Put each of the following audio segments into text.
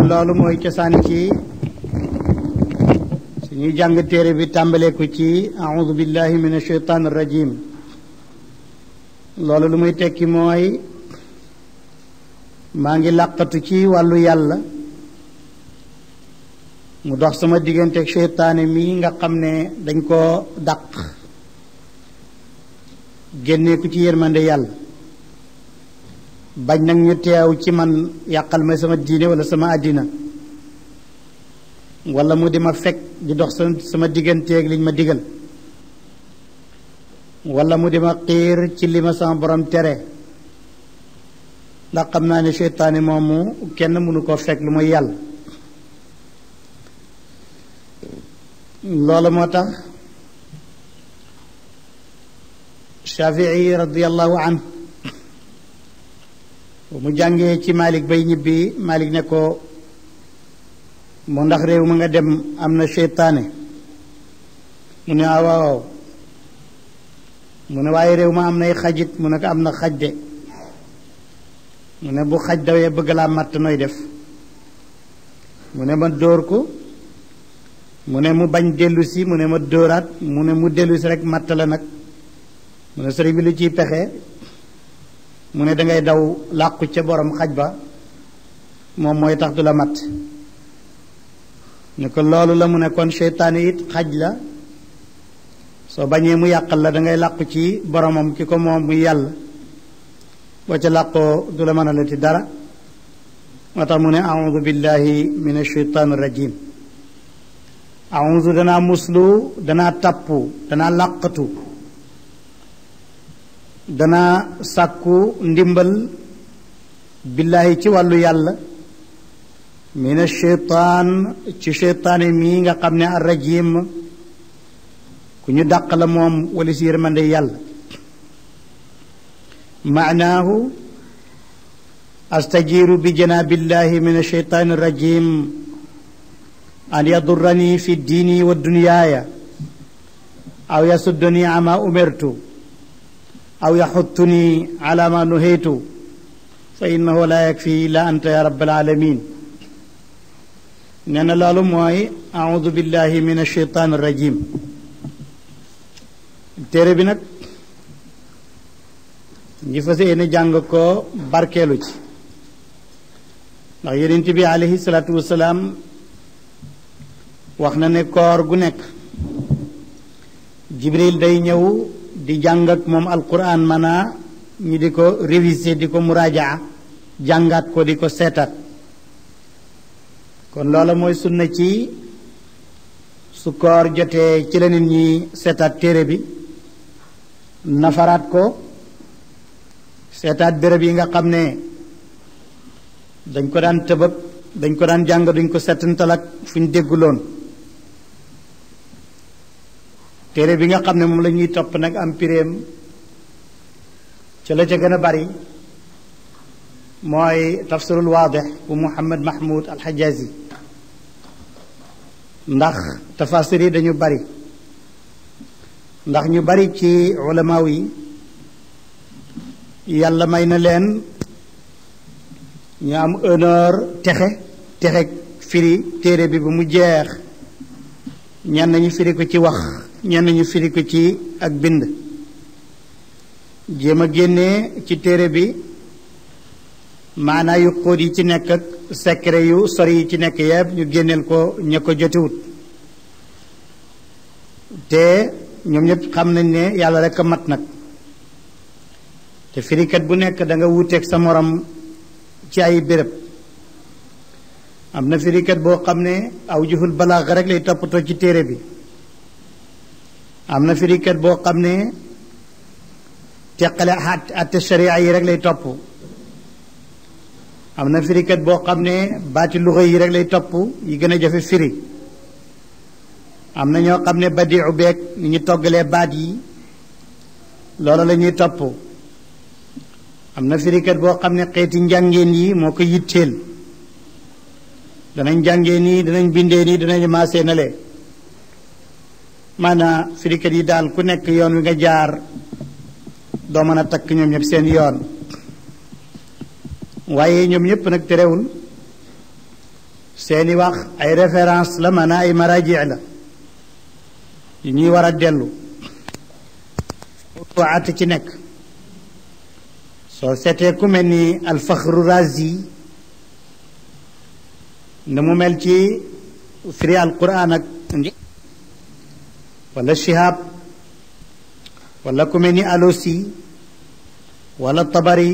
loolu mooy cosaani ci suñuy jàng téere bi tàmbalee ko ci a'udhu billahi minash shaitanir rajim. loolu lu muy tekki mooy maa ngi làqatu ci wàllu yàlla mu dox sama digganteeg seytaane mi nga xam ne dañ koo dàq génnee ko ci yërmande yàlla bañ nag ñu teew ci man yàqal ma sama diine wala sama àddina wala mu di ma fekk di dox sama digganteeg liñ ma digal wala mu di ma xiir ci li ma sama borom tere ndax xam naa ne seytaane moomu kenn mënu koo fekk lu mooy yàlla. loolu moo tax Shafii radiyallahu anhu mu jàngee ci Malik bay ñibbi Malik ne ko mu ndax réew ma nga dem am na seytaane mu ne waaw mu ne waaye réew ma am nay xajit mu ne ko am na xaj de mu ne bu xaj dawee bëgg laa matt nooy def mu ne ma dóor ko mu ne mu bañ dellu si mu ne ma dóoraat mu ne mu dellu si rek matt la nag mu ne sëriñ bi lu ciy pexe mu ne dangay daw làqu ca borom xaj ba moom mooy tax du la matt ne ko loolu la mu ne kon seytaane it xaj la soo bañee mu yàqal la dangay làqu ci boromam ki ko moom muy yàlla boo ca làqoo du la mën a lati dara moo tax mu ne a'udhu billahi minash shaitanir rajim. a'udhu danaa muslu danaa tappu danaa làqatu danaa sàkku ndimbal billahi ci wàllu yàlla minash shaitan ci sheytaane mii nga xam ne ar-rajim ku ñu dàq la moom wala si yërmande yàlla. maanaahu astajiru bi janabillahi min alsheytaani irrajim an yadurrani fi diini wa dunyaaya aw yasuddani ama umirtu aw yaxuttuni ala ma nuhaytu fa innahu la yakfi illa anta ya rabbal alamin. nee na loolu mooy audu billahi min alsheytaani irrajim. téere bi nag ngi fas yéene jàng ko barkeelu ci ndax yonent bi alayhi salaatu wasalaam wax na ne koor gu nekk jibril day ñëw di jàng ak moom alquran maanaa ñu di ko réviser di ko muraajaa jàngaat ko di ko seetaat kon loola mooy sunna ci su koor jotee ci la nit ñi seetaat téere bi nafaraat ko seetaat béréb yi nga xam ne dañ ko daan tëbëb dañ ko daan jàng duñ ko settantal ak fu ñu dégguloon. téere bi nga xam ne moom la ñuy topp nag am piréem ca la ca gën a bari mooy tafsirul waadix bu Muhammad Mahmoud al-Hajazi ndax tafasir yi dañu bari ndax ñu bari ci ulamaaw yi yàlla may na leen ñu am honneur texe firi téere bi ba mu jeex ñenn ñu firi ko ci wax ñenn ñu firi ko ci ak bind jéem a génnee ci téere bi maanaa yu xóot yi ci nekk ak secret yu sori yi ci nekk yëpp ñu génneel ko ña ko jotewut te ñoom ñëpp xam nañ ne yàlla rek a mat nag te firikat bu nekk da nga wuuteeg sa morom ci ay béréb am na firikat boo xam ne aw juhul balaax rek lay toppatoo ci téere bi am na firikat boo xam ne teqale atte sharia yi rek lay topp am na firikat boo xam ne baati luxa yi rek lay topp yi gën a jafe firi am na ñoo xam ne badiu beeg ni ñu toggalee baat yi loolu la ñuy topp am na firikat boo xam ne xeeti njàngeen yi moo ko yitteel danañ jàngee nii danañ bindee nii danañ maasee nale maanaam firikat yi daal ku nekk yoon wi nga jaar doo mën a takk ñoom ñëpp seen yoon waaye ñoom ñëpp nag terewul seeni wax ay référence la maanaam ay maraji la yu ñuy war a dellu waat ci nekk soo seetee ku mel ni alfaxru razi ne mu mel ci firi alquran ak wala shihab wala ku mel ni alosi wala tabari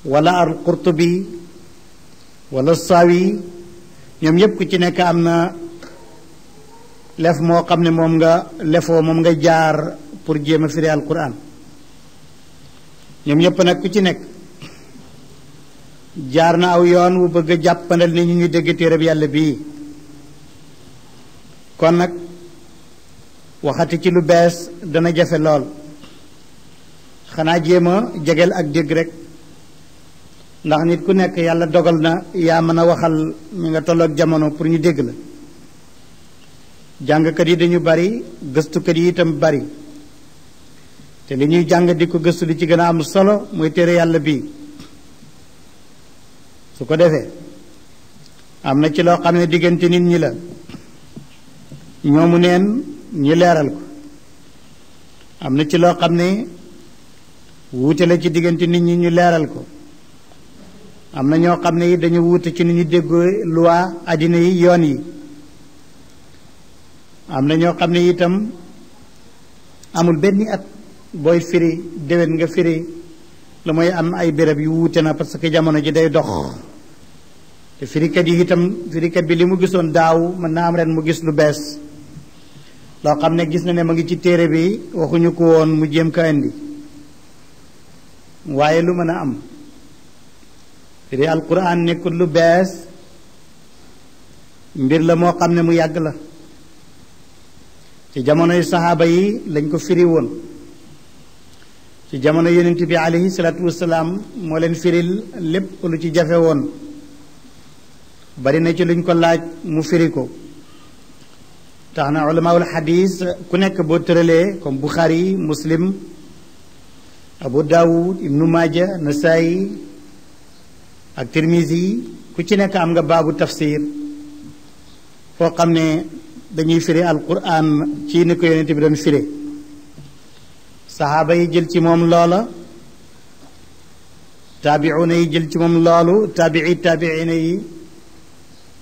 wala alqurtubi wala saawi ñoom yépp ku ci nekk am na lef moo xam ne moom nga jaar pour jéem a firi alquran ñoom ñëpp nag ku ci nekk jaar na aw yoon wu bëgg a jàppandal ni ñu dégg téereb yàlla bii kon nag waxati ci lu bees dana jafe lool xanaa jéem a jegeel ak dégg rek ndax nit ku nekk yàlla dogal na yaa mën a waxal ñu nga tolloog jamono pour ñu dégg la jàngkat yi dañu bari gëstukat yi itam bari te li ñuy jàng di ko gëstu li ci gën a am solo mooy téere yàlla bii su ko defee am na ci loo xam ne diggante nit ñi la ñoomu neen ñu leeral ko am na ci loo xam ne wuute la ci diggante nit ñi ñu leeral ko am na ñoo xam ne yi dañu wuute ci ni ñu déggoo loi àddina yi yoon yi am na ñoo xam ne itam amul benn at booy firi déwén nga firi lu mooy am ay béréb yu wuute na parce que jamono ji day dox te firikat yi itam firikat bi li mu gisoon daaw mën naa am ren mu gis lu bees loo xam ne gis na ne ma ngi ci téere bi waxuñu ko woon mu jéem ko indi waaye lu mën a am firi alquran nekkul lu bees mbir la moo xam ne mu yàgg la ci jamonoy saxaaba yi lañ ko firi woon ci jamono yonent bi alayhi salaatu wasalaam moo leen firil lépp lu ci jafe woon bari na ci luñ ko laaj mu firi ko tax na ulamaul xadis ku nekk boo tëralee comme Bukhari Muslim Abu Dawud Ibnu Maaja Nasaayi ak Tirmisi ku ci nekk am nga baabu tafsir foo xam ne dañuy firi alquran ci ni ko yonent bi doon firi saxaaba yi jël ci moom loola taabiuna yi jël ci moom loolu taabiina yi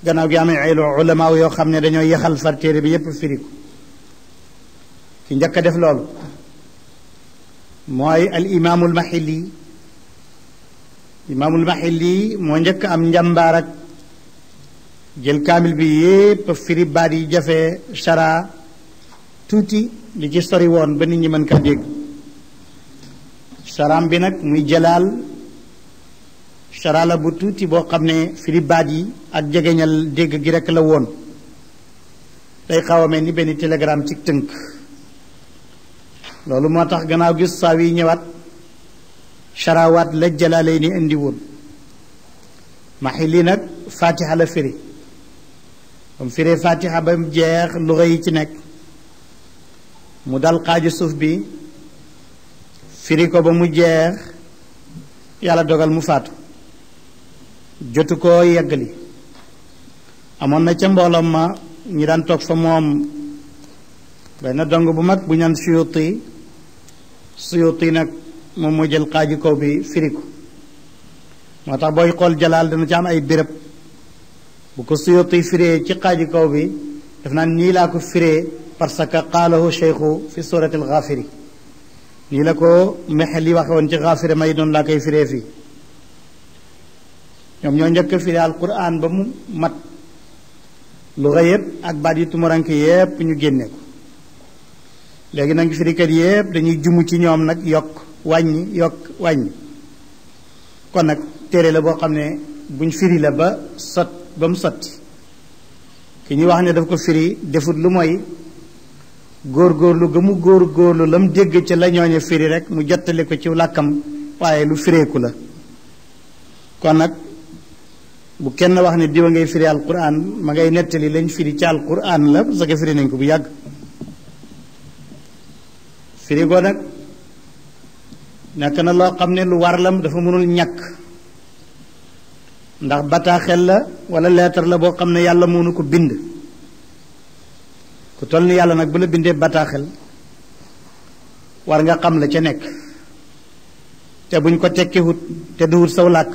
gannaaw gi amee ay ulamaaw yoo xam ne dañoo yaxal far téere bi yépp firi ko ki njëkk a def loolu mooy al imaamul maxilli moo njëkk am njàmbaar ak jël kaamil bi yépp firi baat yi jafe chara tuuti li ci sori woon ba nit ñi mën kaa dégg charaam bi nag muy jalaal chara la bu tuuti boo xam ne firi baat yi ak jegeñal dégg gi rekk la woon day xaw a mel ni benn télégramme ci tënk loolu moo tax gannaaw gis saa yi ñëwaat charawaat la jalaalee ni indi woon maxilli nag fatiha la firi comme firee fatiha ba mu jeex luxa yi ci nekk mu dal xaaju suuf bi firi ko ba mu jeex yàlla dogal mu faatu jotu ko yeggali amoon na ca mbooloom ma ñi daan toog fa moom benn dong bu mag bu ñaan suyuti nag moom moo jël xaaju kaw bi firi ko moo tax booy xool jalaal dana ci am ay béréb bu ko suyuti firee ci xaaju kaw bi daf naan nii laa ko firee parce que qaalahu cheikhu fi surati alxaafiri nii la ko mexel yi waxe woon ci xaafiri may noonu laa koy firee fii ñoom ñoo njëkk firi alquran ba mu mat lu xa yëpp ak baat yi tumuranke yépp ñu génne ko léegi nag firikat yépp dañuy jumu ci ñoom nag yokk wàññi kon nag téere la boo xam ne buñ firi la ba mu sotti ki ñuy wax ne daf ko firi defut lu mooy góorgóorlu ga mu góorgóorlu la mu dégg ca la ñooñu firi rek mu jottali ko ci làkkam waaye lu fireeku la kon nag bu kenn wax ne diwa ngay firi alquran ma ngay nettali lañ firi ci alquran la parce que firi nañ ko bu yàgg firi ko nag nekk na loo xam ne lu war lam dafa mënul ñàkk ndax bataaxel la wala leetar la boo xam ne yàlla moo nu ko bind ku toll ni yàlla nag bu la bindee bataaxel war nga xam la ca nekk te buñ ko tekkiwut te duwut saw làkk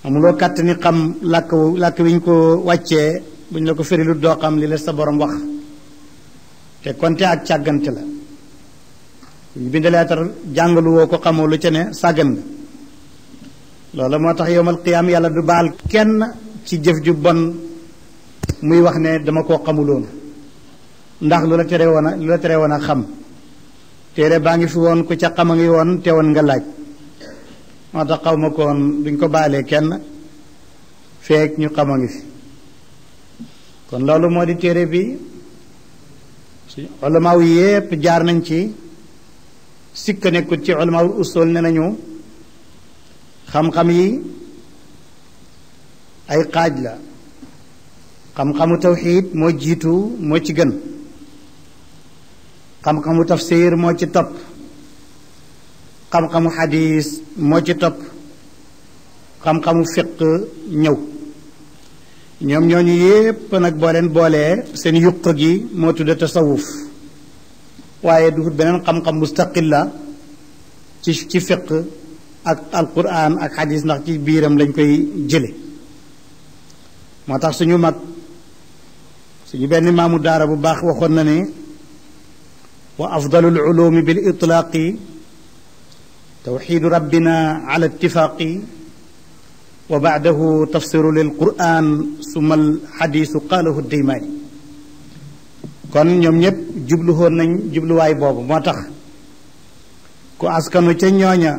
amuloo kàtt ni xam làkk wiñ ko wàccee buñ la ko firilut doo xam li la sa borom wax te konte ak càggante la ñu bind leetar jàngalu woo ko xamoo lu ca ne sàggan nga loolu moo tax yowmal qiyaam yàlla du baal kenn ci jëf ju bon muy wax ne dama koo xamuloon ndax lu la tere woon a xam téere baa ngi fi woon ku ca xam a ngi woon te woon nga laaj moo tax xaw ma ko woon duñ ko baalee kenn feek ñu xam a ngi fi kon loolu moo di téere bi ulamaaw yépp jaar nañ ci sikk nekkut ci ulamaawul usul ne nañu xam-xam yi ay xaaj la xam-xamu tawxiid moo jiitu moo ci gën xam-xamu tafsir moo ci topp xam-xamu xadiis moo ci topp xam-xamu fiq ñëw ñoom ñooñu yépp nag boo leen boolee seen yuq gi moo tudde tasawuf waaye du beneen xam-xam mustaqil la ci fiq ak alquran ak xadis ndax ci biiram lañ koy jële moo tax suñu mag suñu benn maamu daara bu baax waxoon na ne wa afdalul ulumi bil itlaaqi tawxidu rabbina ala ittifaaqi wa baadahu tafsiru lil quran summa al xadisu qaalahu daymaani kon ñoom ñëpp jubluwoon nañ jubluwaay boobu moo tax ku askanu ca ñooña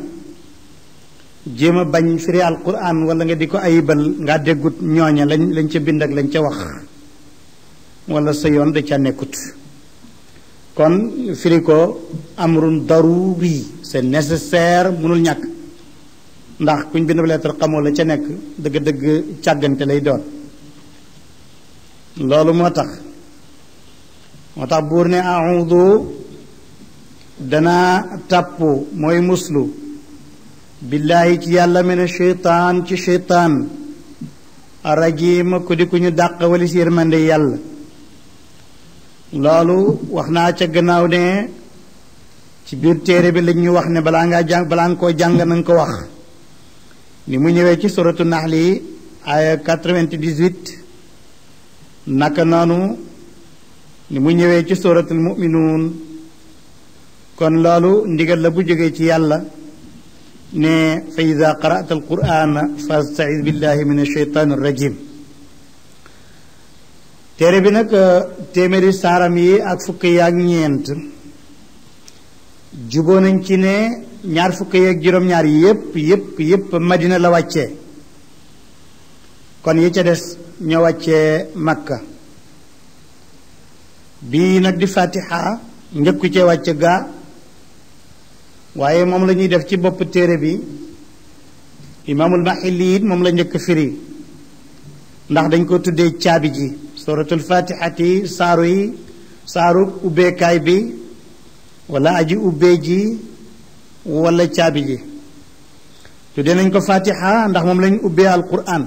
jéem a bañ firi alquran wala nga di ko ayibal nga déggut ñooña lañ ca bind ak lañ ca wax wala sa yoon da ca nekkut kon firi ko amrun daruri c'est nécessaire mënul ñàkk ndax kuñ bind lettre xamoo la ca nekk dëgg-dëgg càggante lay doon loolu moo tax buur ne audu danaa tàpp mooy muslu billaahi ci yàlla mene cheytaan ci cheytaan arrajim ku di ku ñu dàq wali si yërmande yàlla loolu wax naa ca gannaaw ne ci biir téere bi lañ ñu wax ne balaa nga koo jàng na nga ko wax ni mu ñëwee ci suratu naxli aya 98 naka noonu ni mu ñëwee ci suratul muminuun kon loolu ndigal la bu jógee ci yàlla ne fa ida qara'ta alqur'ana fasta'iz billahi min alsheytan arrajim téere bi nag téeméeri saaram yi ak fukk yi ak ñeent juboo nañ ci ne ñaar fukk yi ak juróom-ñaar yépp madina la wàccee kon yi ca des ñoo wàccee makka bii nag di fatiha njëkku cee wàcc gaa waaye moom la ñuy def ci bopp téere bi imaamul maxilli it moom la njëkk firi ndax dañ ko tuddee caabi ji suratul fatihati saaru ubbeekaay bi wala aji ubbee ji wala caabi ji tuddee nañ ko fatiha ndax moom lañ ubbee alquran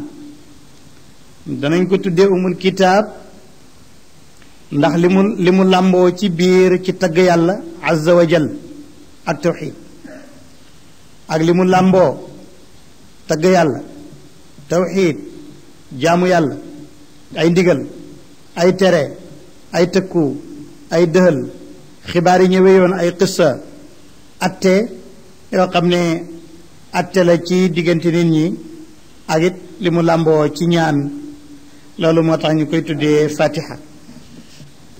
danañ ko tuddee umul kitaab ndax li mu làmboo ci biir ci tagg yàlla azza wa jal ak tawxid ak li mu làmboo tagg yàlla tawxid jaamu yàlla ay ndigal ay tere ay tëkku ay dëhël xibaar yi ñëwee yoon ay qissa atte yoo xam ne atte la ci diggante nit ñi ak it li mu làmboo ci ñaan loolu moo tax ñu koy tuddee fatiha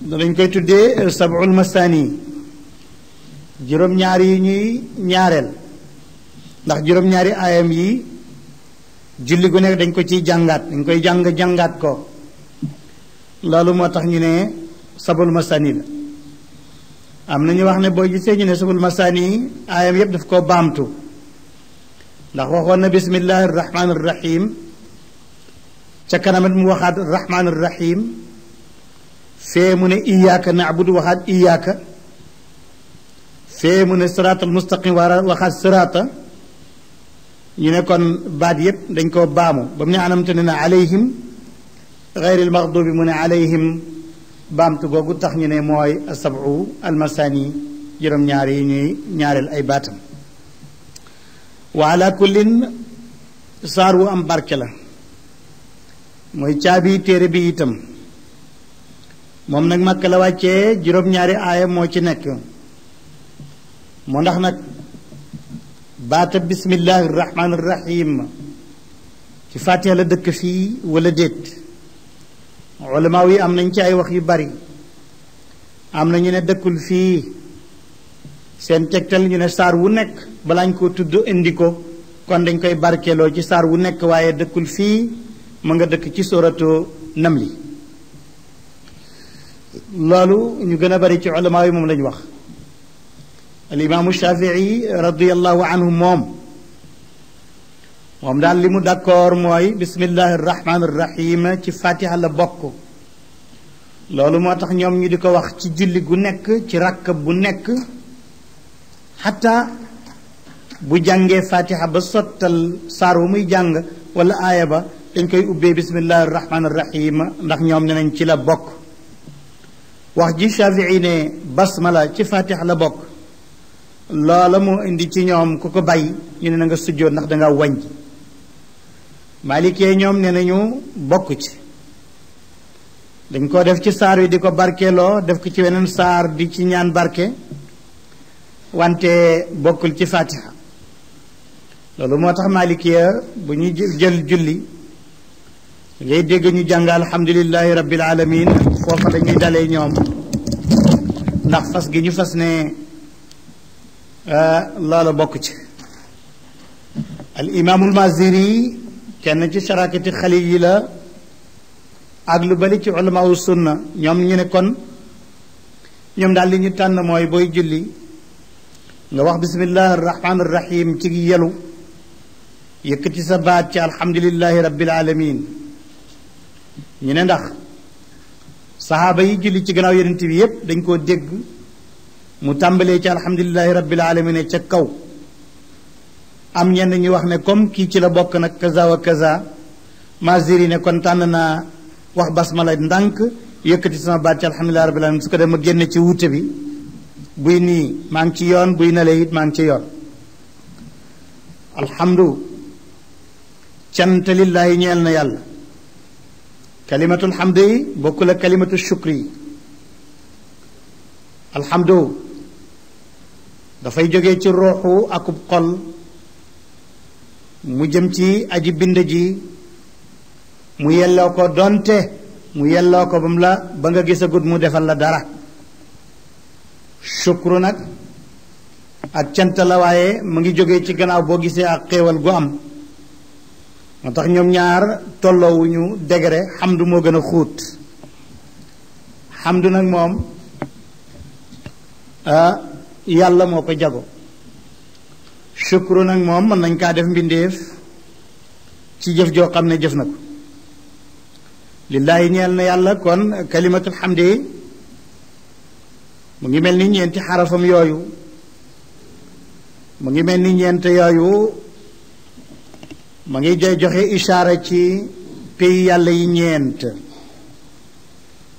dañ koy tuddee sab'ul masani juróom-ñaari yi ñuy ñaareel ndax juróom-ñaari aayam yi julli gu nekk dañ ko ciy jàngaat dañ koy jàngaat ko loolu moo tax ñu ne sab'ul masani la am na ñu wax ne boo gisee ñu ne sab'ul masani aayam yépp daf koo baamtu ndax waxoon na bismillahi arrahmani arrahim ca kanamat mu waxaat arrahmani arrahim fee mu ne iyaaka naabudu waxaat iyaaka fee mu ne siraatal mustaqim waxaat siraata ñu ne kon baat yépp dañ koo baamu ba mu ne anamte ne na alayhim gayril maxdubi mu ne alayhim baamtu googu tax ñu ne mooy asabu almasani juróom-ñaar yi ñuy ñaareel ay baatam wa ala kullin saar wu am barke la mooy caabi téere bi itam moom nag Makka la wàccee juróom-ñaari aaya moo ci nekk moo ndax nag baata bismillahi rahmaani rahim ci Faatiha la dëkk fii wala déet ulamaa yi am nañ ci ay wax yu bari am na ñu ne dëkkul fii seen tegtal ñu ne saar wu nekk balaañ koo tudd indi ko kon dañ koy barkeeloo ci saar wu nekk waaye dëkkul fii mu nga dëkk ci suratu namli loolu ñu gën a bari ci ulamaa yi moom lañu wax alimaamu Shafii radiallahu anhu moom daal li mu d'accord mooy bismillahi rahmaani rahim ci Fatiha la bokk loolu moo tax ñoom ñu di ko wax ci julli gu nekk ci rakk bu nekk xataa bu jàngee Fatiha ba sottal saar wu muy jàng wala aaya ba dañ koy ubbee bismillahi rahmaani rahim ndax ñoom ne nañ ci la bokk wax ji Shafii ne basmala ci Fatiha la bokk loola moo indi ci ñoom ku ko bàyyi ñu ne na nga sujjóot ndax danga wàññi maalikee ñoom ne nañu bokk ci dañ ko def ci saar wi di ko barkeeloo def ko ci weneen saar di ci ñaan barke wante bokkul ci Fatiha loolu moo tax maalikee bu ñu jël julli ngay dégg ñu jàng alhamdulillahi rabbil alamin foofa dañuy dalee ñoom ndax fas gi ñu fas ne loola bokk ci al imaamul Maziri kenn ci sharakati xalil yi la ak lu bari ci ulamaawu sunna ñoom ñu ne kon ñoom daal li ñu tànn mooy booy julli nga wax bismillahi rahmaani rahim ci yelu yëkkati sa baat ci alhamdulillahi rabbil alamin ñu ne ndax saxaaba yi julli ci gannaaw yonent bi yépp dañ koo dégg mu tàmbalee ci alhamdulillahi rabbil alamin ca kaw am ñenn ñu wax ne comme kii ci la bokk nag kaza wa kaza Maziri ne kon tànn naa wax basmala ndànk yëkkati sama baat ci alhamdulillahi rabbil alamin su ko def ma génne ci wuute bi buy nii maa ngi ci yoon buy nale it maa ngi ci yoon alhamdu cant lillahi ñeel na yàlla kalimatul hamdi bokkul ak kalimatu shukri alhamdu dafay jóge ci ruuxu akub xol mu jëm ci aji bind ji mu yelloo ko donte mu yelloo ko ba nga gisagut mu defal la dara shukru nag ak cant la waaye mu ngi jóge ci gannaaw boo gisee ak xéewal gu am moo tax ñoom ñaar tolloowuñu degré xamdu moo gën a xuut xamdu nag moom yàlla moo ko jago shukru nag moom mën nañ kaa def mbindeef ci jëf joo xam ne jëf na ko lillaahi ñeel na yàlla kon kalimatul xamdi mu ngi mel ni ñeenti xarafam yooyu mu ngi mel ni ñeent yooyu ma ngi joxe ishaara ci pays yàlla yi ñeent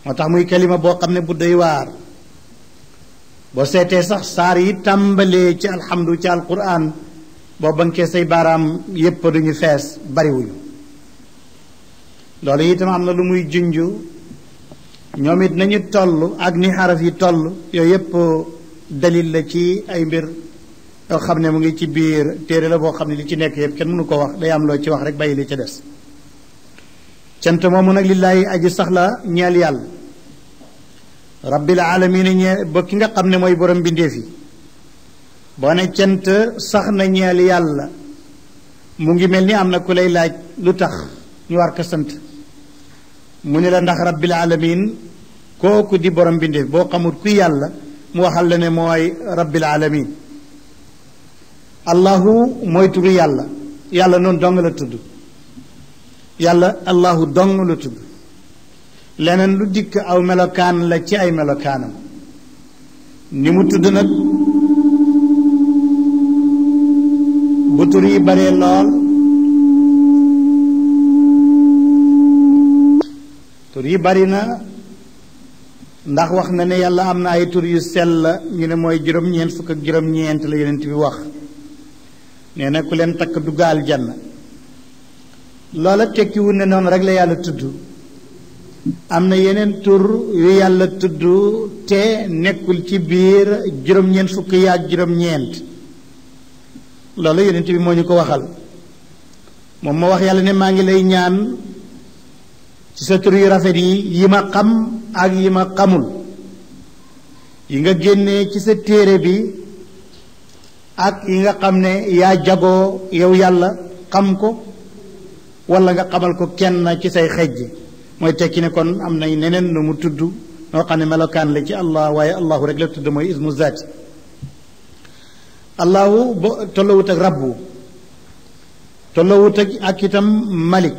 moo tax muy kalima boo xam ne bu doy waar boo seetee sax saar yi tàmbalee ci alhamdu ci alquran boo bankee say baaraam yépp duñu fees bariwuñu loolu itam am na lu muy junju ñoom it nañu toll ak ni xaraf yi toll yooyu yépp dalil la ci ay mbir yoo xam ne mu ngi ci biir téere la boo xam ne li ci nekk yépp kenn mënu ko wax day am loo ci wax rek bàyyi li ca des cant moomu nag lillaahi aji sax la ñeel yàlla rabbil alamin ñeel ba ki nga xam ne mooy borom bindeef yi boo ne cant sax na ñeel yàlla mu ngi mel ni am na ku lay laaj lu tax ñu war ko sant mu ne la ndax rabbil alamin kooku di borom bindeef boo xamul kuy yàlla mu waxal la ne mooy rabbil alamin allahu mooy turu yàlla yàlla noonu dong la tudd yàlla allahu dong la tudd leneen lu dikk aw melokaan la ci ay melokaanam ni mu tudd nag bu bu tur yi baree lool tur yi bari na ndax wax na ne yàlla am na ay tur yu sell ñu ne mooy juróom-ñeent fukk ak juróom-ñeent la yonent bi wax nee na ku leen takk dugg aljanna loola tekkiwul ne noonu rek la yàlla tudd am na yeneen tur yu yàlla tudd te nekkul ci biir juróom-ñeent fukk yi ak juróom-ñeent loolu yonent bi moo ñu ko waxal moom moo wax yàlla ne maa ngi lay ñaan ci sa tur yu rafet yi ma xam ak yi ma xamul yi nga génnee ci sa téere bi ak yi nga xam ne yaa jagoo yow yàlla xam ko wala nga xamal ko kenn ci say xejj mooy tekki ne kon am na neneen nu mu tudd noo xam ne melokaan la ci allah waaye allahu rek la tudd mooy ismu zaati allahu ba tollawut ak rabbu tollawut ak itam malik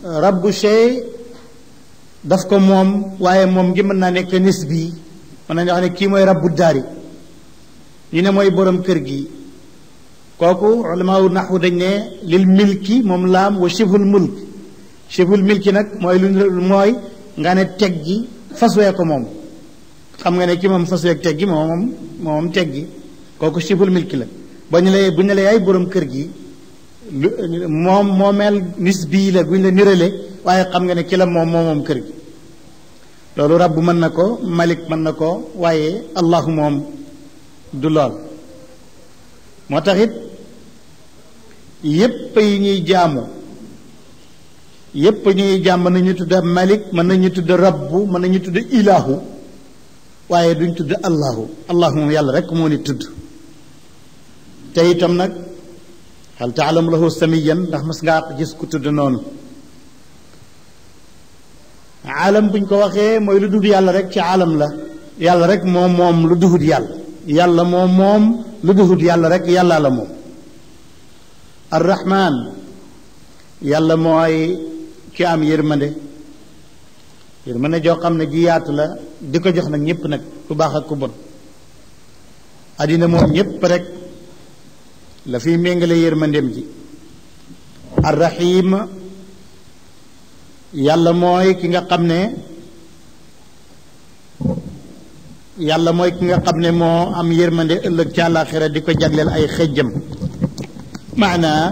rabbu shay daf ko moom waaye moom ngi mën naa nekk nisbi mën nañu wax ne kii mooy rabbu daari ñu ne mooy borom kër gi kooku ulamaawu naxwu dañ ne lil milki moom laam wa shibhul mulk shibhul milki nag mooy mooy nga ne teg gi fas wee ko moom xam nga ne ki moom fas weeg teg gi moom teg gi kooku shibhul milki la bu ñu la yaay borom kër gi moom moomeel nisbi la guñ la nirale waaye xam nga ne ki la moom kër gi loolu rabbu mën na ko malik mën na ko waaye allahu moom du lool moo tax it yépp yi ñuy jaamu yépp ñuy jaam mën nañu tudd malik mën nañu tudd rabbu mën nañu tudd ilahu waaye duñ tudd allahu moom yàlla rek moo ni tudd te itam nag hal taalamu lahu samiyan ndax mas ngaa gis ku tudd noonu aalam buñ ko waxee mooy lu dul yàlla rek ci aalam la yàlla rek moom lu duhut yàlla moom lu duhut yàlla rek yàlla la moom arrahman yàlla mooy ki am yërmande joo xam ne ji yaatu la di ko jox nag ñëpp nag ku baax ak ku bon addina moom ñëpp rek la fiy méngale yërmandeem ji arrahim yàlla mooy ki nga xam ne moo am yërmande ëllëg ci àllaaxira di ko jagleel ay xejjam maanaa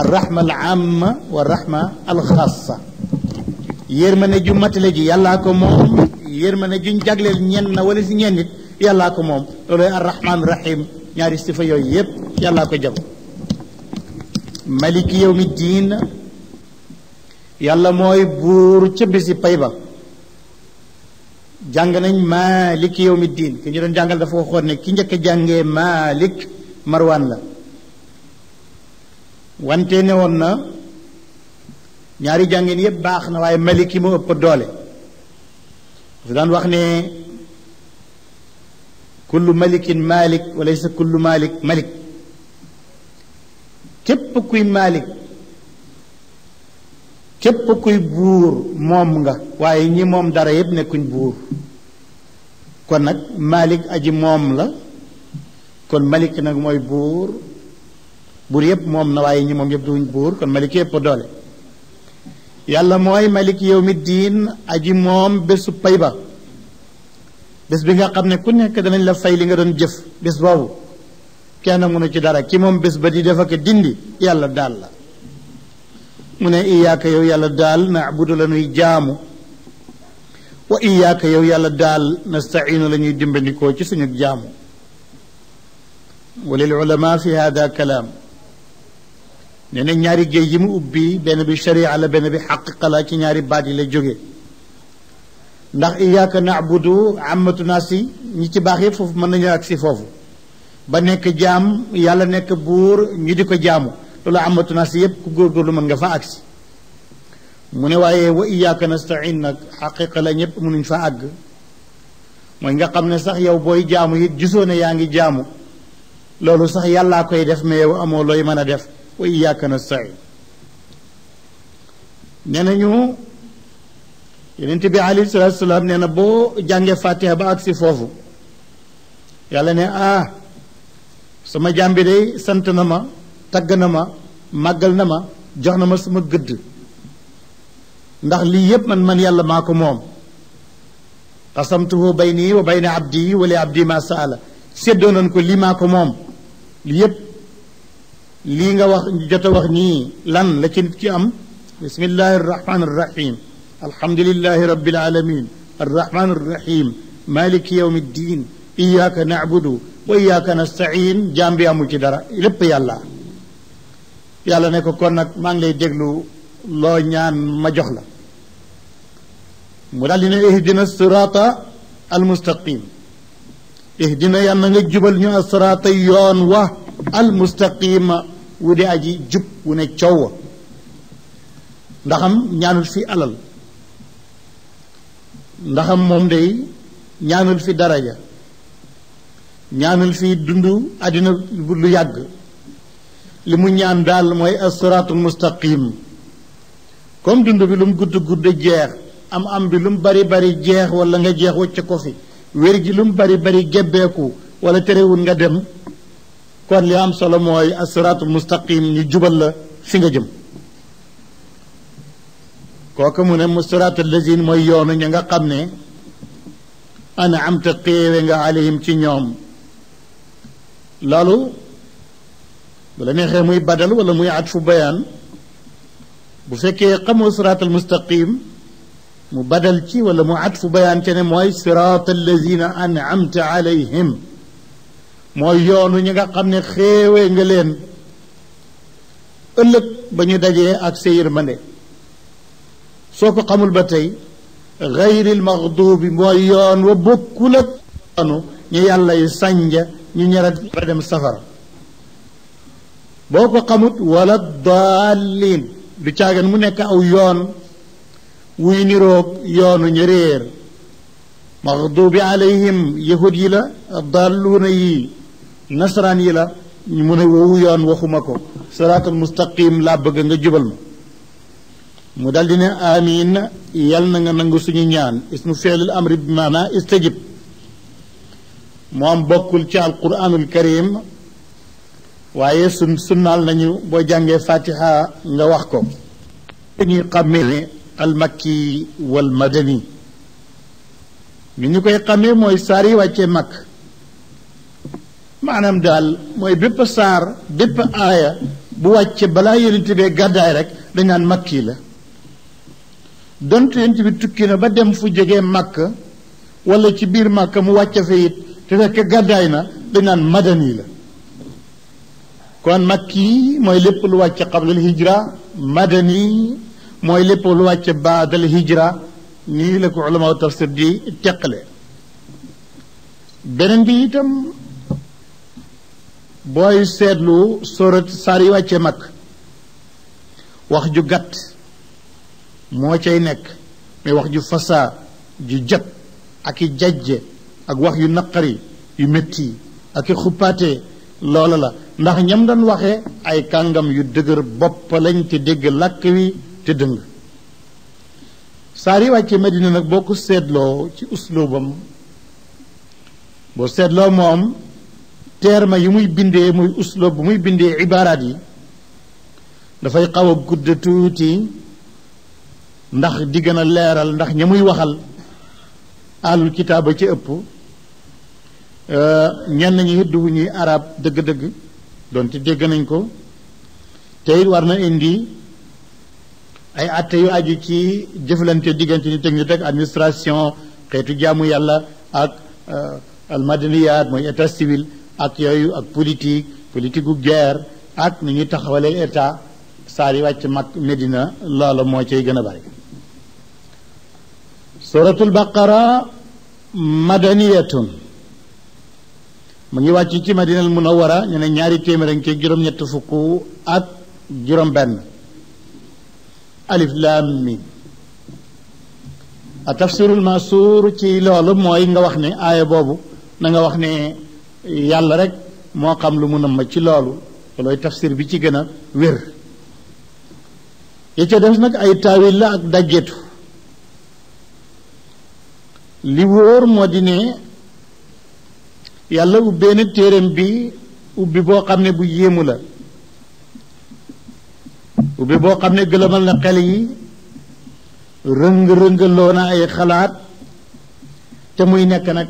arrahma al amma wa rahma al xaasa yërmande ju matale ji yàllaa ko moom yërmande juñ jagleel ñenn na wala si ñenn nit yàllaa ko moom looloy arrahman rahim ñaari sifa yooyu yépp yàllaa ko jam maliki yawmi diin yàlla mooy buur ca bisi pay ba jàng nañ maliki yawmi diin ki ñu doon jàngal dafa waxoon ne ki njëkk a jàngee malik marwan la wante ne woon na ñaari jàngeen yépp baax na waaye maliki moo ëpp doole dafa daan wax ne kullu malikin malik walaysa kullu malik malik képp kuy malik képp kuy buur moom nga waaye ñi moom dara yépp nekkuñ buur kon nag malik aji moom la kon malik nag mooy buur yépp moom na waaye ñi moom yépp duñ buur kon malik yépp doole yàlla mooy malik yawmi diin aji moom bésu pay ba bés bi nga xam ne ku nekk danañ la fay li nga doon jëf bés boobu kenn mënu ci dara ki moom bés ba di def ak dindi yàlla daal la mu ne iyaaka yow yàlla daal naabudu la ñuy jaamu wa iyaaka yow yàlla daal nastainu la ñuy dimbandikoo ci suñu jaamu wa lil ulama fi hada kalaam nee na ñaari géej yi mu ubbi benn bi sharia la benn bi xaqiqa la ci ñaari baat yi la jóge ndax iyaaka naabudu amatu naas yi ñi ci baax yëpp foofu mën nañu ak si foofu ba nekk jaam yàlla nekk buur ñu di ko jaamu loolu amatu naas yi yëpp ku góorgóorlu mën nga fa agsi mu ne waaye wa iyaaka nastain nag xaqiqa la ñëpp mënuñ fa àgg mooy nga xam ne sax yow booy jaamu it gisoo ne yaa ngi jaamu loolu sax yàllaa koy def mais yow amoo looy mën a def wa iyaaka nastain nee nañu yonent bi alayhi salaatu salaam nee na boo jàngee fatiha ba agsi foofu yàlla ne sama jaam bi day sant na ma tagg na ma màggal na ma jox na ma sama gëdd ndax lii yépp man yàlla maa ko moom qasamtuhu bayni wa bayna abdi wa li abdi ma saala séddoo nañ ko lii maa ko moom lii yépp lii nga wax jot a wax nii lan la ci nit ki am bismillahi arrahmani arrahim alhamdulillahi rabbil alamin arrahmani arrahim maliki yawmi ddin iyyaka na'budu wa iyyaka nasta'in jaam bi amul ci dara lépp yàlla yàlla ne ko kon nag maa ngi lay déglu loo ñaan ma jox la mu daal di ne ihdina sirata almustaqim ihdina yal na nga jubal ñu asirata yoon wa almustaqima wu di aji jub wu ne coow wa ndaxam ñaanul fi alal ndaxam moom day ñaanul fi daraja ñaanul fi dund àddina lu yàgg li mu ñaan daal mooy as-siraatul mustaqim comme dund bi lu mu gudd gudd jeex am bi lu mu bari bari jeex wala nga jeex wacc ko fi wér gi lu mu bari bari gebbeeku wala terewul nga dem kon li am solo mooy as-siraatul mustaqim ñu jubal la fi nga jëm kooku mu ne siraatal lazina mooy yoonu ña nga xam ne an'amta xéewe nga alayhim ci ñoom loolu bu la neexee muy badal wala muy atfu bayaan bu fekkee xamoo siraatal mustaqim mu badal ci wala mu atfu bayaan te ne mooy siraatal lazina an'amta alayhim mooy yoonu ñi nga xam ne xéewe nga leen ëllëg ba ñu dajee ak sa yërmande soo ko xamul ba tey gayril maxduubi mooy yoon wa bokkul ak yoonu ñu yàlla yu sànja ñu ñara dem safara boo ko xamut wala daalliin du caagan mu nekk aw yoon wuy niroog yoonu ñu réer maxduubi alayhim yahud yi la daalluuna yi nasaraan yi la ñu mun a woowu yoon waxuma ko siraatal mustaqim laa bëgg nga jubal ma mu dal di ne amiin yal na nga nangu suñu ñaan ismu fi'lil amri bi maana istajib moom bokkul ci alquranul karim waaye sunnaal nañu boo jàngee fatiha nga wax ko ñuy xàmmee almakki wal madani ñu koy xàmmee mooy saar yi wàccee makk maanaam daal mooy bépp saar bépp aaya bu wàcce balaa yonent bee gàddaay rek dañ naan makki la donte yonent bi tukki na ba dem fu jege màkk wala ci biir màkk mu wàcce fa it te fekk gàddaay na dañ naan madani la kon makki mooy lépp lu wàcce qablal hijra madani mooy lépp lu wàcce baadal hijra nii la ko ulama tafsir di teqale beneen bi itam booy seetlu sorat saar yi wàcce mag wax ju gàtt moo cay nekk mais wax ju fasaa ju jot ak i jajje ak wax yu naqari yu métti ak i xuppaate loola la ndax ñam doon waxee ay kàngam yu dëgër bopp lañ te dégg làkk wi te dëng saar yi wàcce Madina nag boo ko seetloo ci uslubam boo seetloo moom terme yi muy bindee muy uslub bu muy bindee ibaaraat yi dafay xaw a gudd tuuti ndax di gën a leeral ndax ña muy waxal àllul kitaaba ci ëpp ñenn ñi du ñuy arab dëgg-dëgg doonte dégg nañ ko te it war na indi ay atte yu aju ci jëflante diggante nit ak nit ak administration xeetu jaamu yàlla ak almadaniyaat mooy état civil ak yooyu ak politique gu guerre ak ni ñuy taxawalee état saar yi wàcc mag Medina loola moo cay gën a bari suratul baqara madaniyatun mu ngi wàcc ci madinal munawwara ñu ne ñaari téeméer ak juróom-ñett fukk ak juróom-benn alif laam mim a tafsirul masuur ci loolu mooy nga wax ne aaya boobu na nga wax ne yàlla rek moo xam lu mu nam ma ci loolu looy tafsir bi ci gën a wér ya ca def nag ay taawil la ak dajjetu li wóor moo di ne yàlla ubbee na téeram bi ubbi boo xam ne bu yéemu la ubbi boo xam ne gëlëmal na xel yi rëng-rëngaloo na ay xalaat te muy nekk nag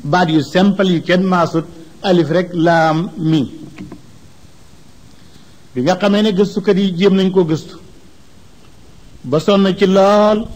baat yu simple yu kenn maasut alif rek laam mi bi nga xamee ne gëstukat yi jéem nañ ko gëstu ba sonn ci lool